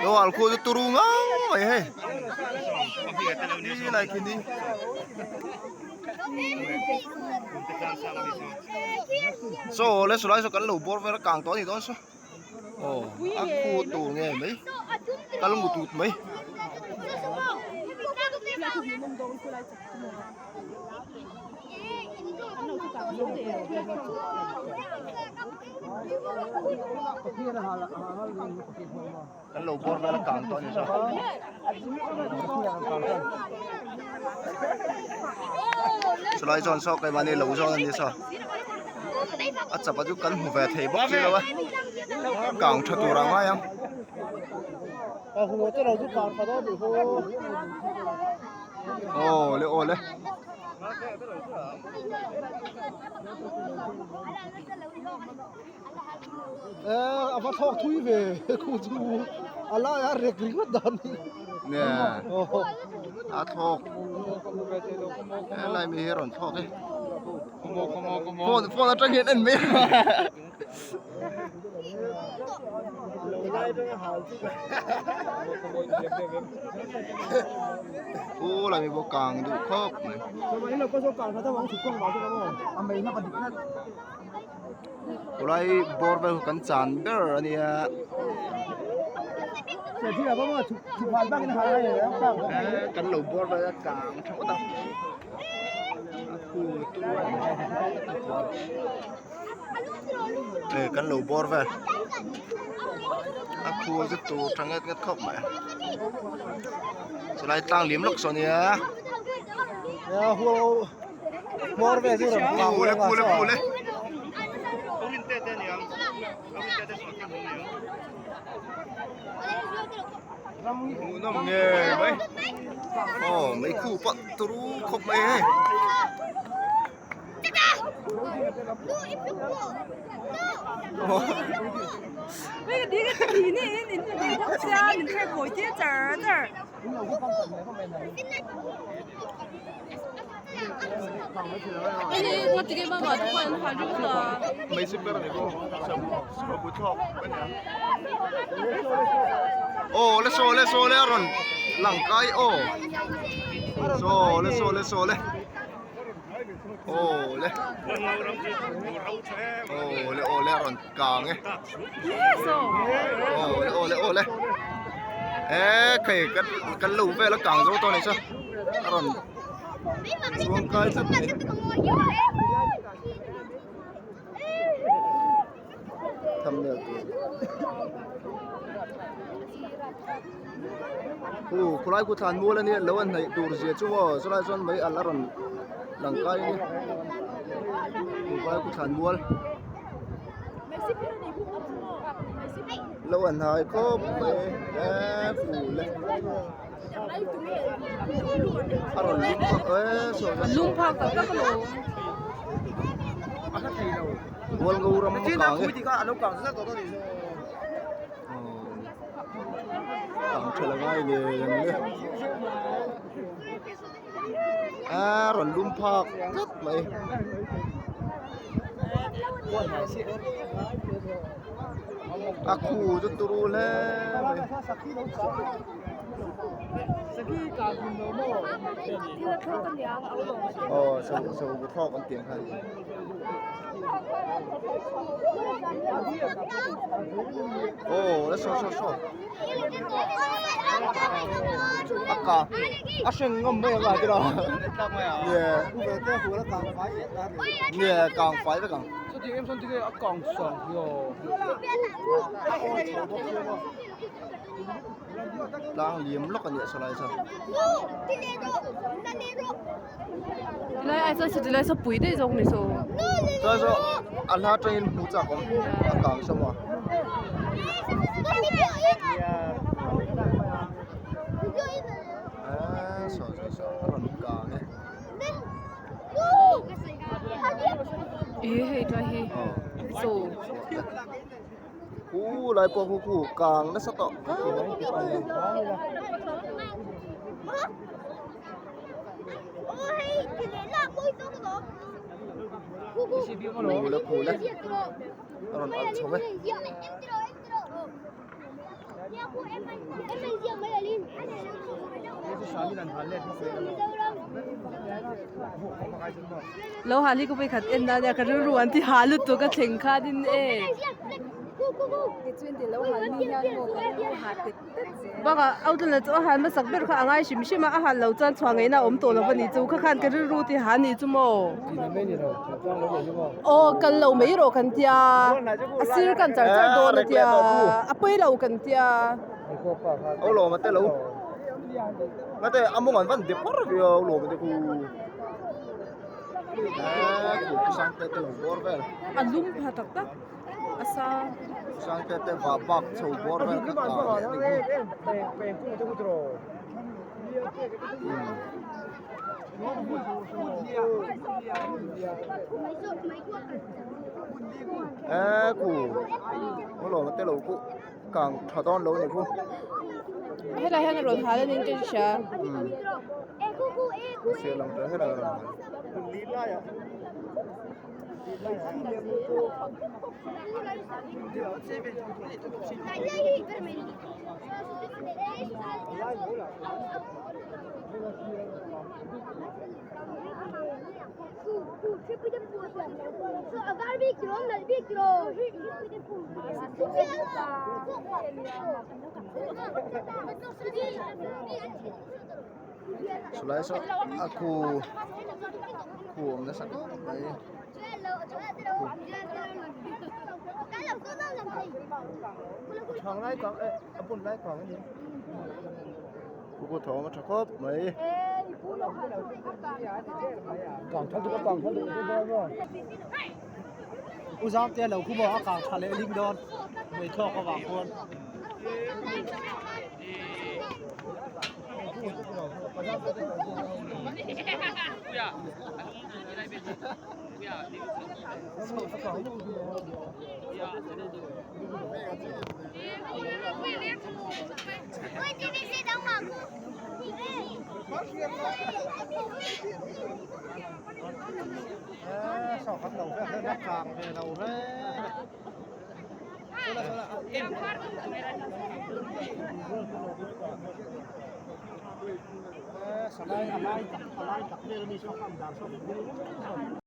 Lo al khu chu turu ngang mai hei ni lai khi ni saw le saw lai saw kan lo bawr vel a kang tawh a ni dawn saw aw a khu tur nge mai kal ngut ngut mai. Kan lo bawr vel a kang tawh a ni saw. Chulai chuan saw keimahni lo zawn a ni saw. A chapa chu kan hmu ve thei bawk si lo a. Kang tha tur ang ngai ang. Aw le aw le. A va thlawk thui ve khu chu a lai a rek ringawt dan hi. Nge a thlawk helai mi hi a rawn thlawk e phone phone atang hian en mai u lai mi pawh kang duh khawp mai. Khawlai bawr vel kan chan ber a nia. Kan lo bawr vel a kang tha ngawt a. A khu tur a kan lo bawr vel a khu chu tur tha nget nget khawp mai. Chulai tlang liam lawk saw nia. Kule kule kule. Hmuhnawm ngei mai. Aw mei khu pawh turu khawp mai hei. Mai zip ber ani bawk bu thlawk a ni a aw le saw le saw le a rawn lang kai aw saw le saw le saw le aw le aw le aw le a rawn kang e aw le aw le aw le e khai kan lo vel a kang zo tawh a ni saw a rawn chuang kai tlat mai. Thumbnail tur u khawlai khu thlan mual ania lo an hnaih tur zia chu aw chulai chuan mei alh a rawn lang kai a ni khawlai khu thlan mual lo an hnai khawp mai e ful e. A rawn lum phak e saw saw Lum phak tak tak alawm. Hualngo ram a kang e. Kang tha la ngai ngei ang le. A rawn lum phak tlat mai. A khu chu turu hle mai. Aw chho chho bu thlawk an tih ang kha aw la saw saw saw a ka a hring ngam mai ang a tiraw nge nge kang fai vek ang. Tlang liam lawk a nih a sawlai chuan. Tilai ai chuan tilai saw pui daih zawk ni saw. Chuan saw a hla atangin hmu chak awm a kang saw maw. Aaa saw saw saw a rawn kang e. I hei tlai hi chaw. Khu lai pawh khu khu kang nasa tawh. Khu le khu le a rawn alh chho e. Lo hal hi ka vawikhat en na nia ka rilru an ti ha lutuk a thleng khan in e. Bakah Outlander chu a hal hmasak ber kha a ngai hrim hrim a, a hal lo chuan chhuah ngaihna a awm tawh lo a ni chu kha khan ka rilru ti ha ni chu maw. Aw kal lo mai rawh kan tia a sir kan char char dawn a tia a pawi lo kan tia. Au lawm a te lo ngate a mawng an van dep par ve a au lawm a te khu khu sang te te lo bawr vel. A lum pha tak tak. A sa. Sangte te vah bak chho bawr vel kha ta leh a ni khu. E khu a lawm a te lo khu kang tha dawn lo a ni khu. Helai hian a rawn hal a ni ka hria. Sir lang tawh helai a rawn hal. Chulai saw a khu khu awm nasa khawp mai. Khu khu thawm a tha khawp mai. U Zangte lo khu maw a kang tha leh ling dawn mei thawk avang khuan.